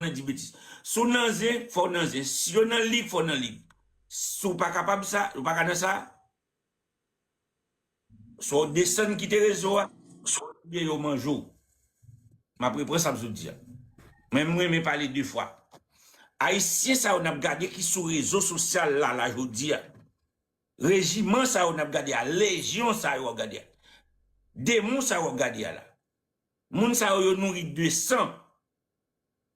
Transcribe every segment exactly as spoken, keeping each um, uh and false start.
nan di betiz. Si w nan zen, fò w nan zen. Si yo nan lig, fò w nan lig. Si w pa kapab sa, ou pa ka nan sa, swa w desann kite rezo a, swa w kite yo manje w. M ap reprann sa m sot di a. Men m renmen pale de fwa. Ayisyen sa yo n ap gade ki sou rezo sosyal la, la jodi a. Rejiman sa yo n ap gade a, lejyon sa yo w ap gade a. Demon sa yo w ap gade a la. Moun sa yo, yo nouri de san.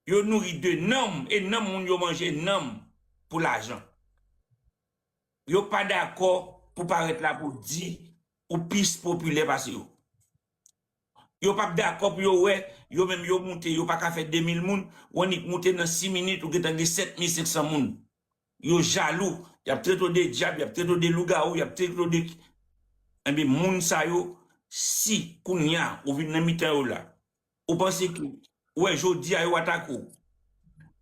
Yo nouri de nanm, e nanm moun yo manje nanm pou lajan. Yo pa dakò pou parèt la pou di ou plis popilè pase yo. Yo p ap dakò pou yo wè, yo menm yo moute, yo pa ka fè de mil moun, ou annik moute nan sis minit, ou gentan gen sèt mil senk san moun. Yo jalou, y ap trete w de dyab, y ap trete w de lougawou, y ap trete w de. Enben, moun sa yo, si kounye a ou vin nan mitan yo la, ou panse ke, ou wè, jodi a yo atake w,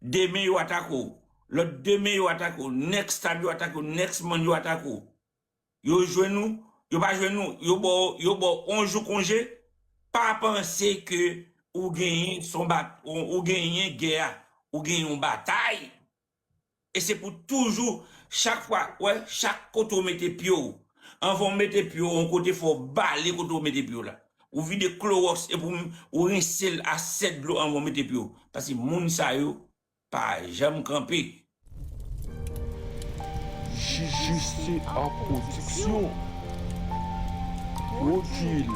demen yo atake w, lòt demen yo atake w, next time yo atake w, next month yo atake w. Yo jwenn ou, yo pa jwenn ou, yo ba w, yo ba w yon jou konje, pa panse ke ou genyen se yon bat, ou, ou genyen gè a, ou genyen yon batay. E se pou toujou, chak fwa, wè, chak kote w mete pye w, anvan w mete pye w yon kote, fò w bale kote w mete pye w la. Ou vide klowòks epi w, ou rense l a sèt dlo anvan w mete pye w. Paske moun sa yo pa janm kanpe. J J C A Production. Pwodui l.